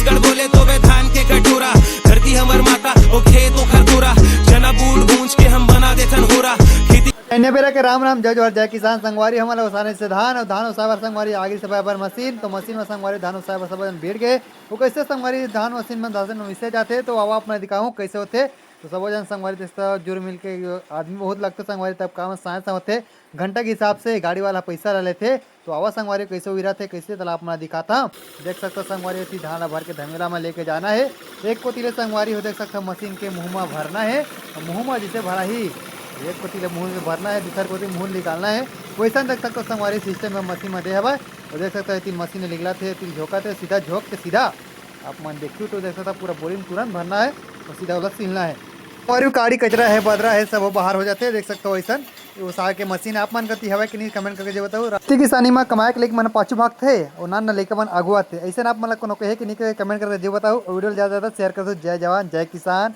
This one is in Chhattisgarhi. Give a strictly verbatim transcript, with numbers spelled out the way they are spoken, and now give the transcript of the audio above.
कर बोले तो वे धान के कटोरा, धरती हमर माता, ओ खेत ओखर तोरा, चना बूट भूंज के हम बना देथन होरा। खेती एन्ने बेरा के राम राम, जय जोहार, जय किसान। संगवारी, हमन ला ओसाने से धान, अउ धान ओसाए बर संगवारी आगे से बर मशीन, तो मशीन में संगवारी धान ओसाए बर सब झन भीड़ गए। वो कैसे संगवारी धान मशीन में धान मिसे जाते, तो आवा आप मन दिखाऊं कैसे होते। तो सबो झन संगवारी, देख सकथव, जुर मिल के आदमी बहुत लगथे संगवारी, तब काम साइंस होथे। घंटा के हिसाब से गाड़ी वाला पैसा ला लेथे। तो आवा संगवारी, कैसे उइराथे, कैसे, तला आप मन ला दिखाता। देख सकथव संगवारी, एती धान ला भर के धमेला में लेके जाना है। एक कोती ले संगवारी हो देख सकथव, मशीन के मुंह में भरना है। मुंह में जैसे भरा ही, एक कोती ले मुंह से भरना है, दूसर कोती मुंह निकालना है। वैसन देख सकथव संगवारी, सिस्टम में मशीन में दे हवय। तो देख सकथव, एती मशीन निकलत है, एती झोंकत है, सीधा झोंक के सीधा आप मन देखियो तो देख सकथव, पूरा बोरी में तुरंत भरना है और सीधा ओला सिलना है। और ये काड़ी कचरा है, बदरा है, सब बाहर हो जाते हैं। देख सकथव, ऐसन ओसाए के मशीन आप मन कती हवय कि नहीं, कमेंट करके जे बताओ। खेती किसानी में कमाए के लेके मन पाछू भागथे और नान नान लइका मन आगू आथे। ऐसन आप मन ला कोनो कहे कि नहीं कहे, कमेंट करके जे बताओ। और वीडियो ला ज्यादा से ज्यादा शेयर कर दो। जय जवान, जय किसान।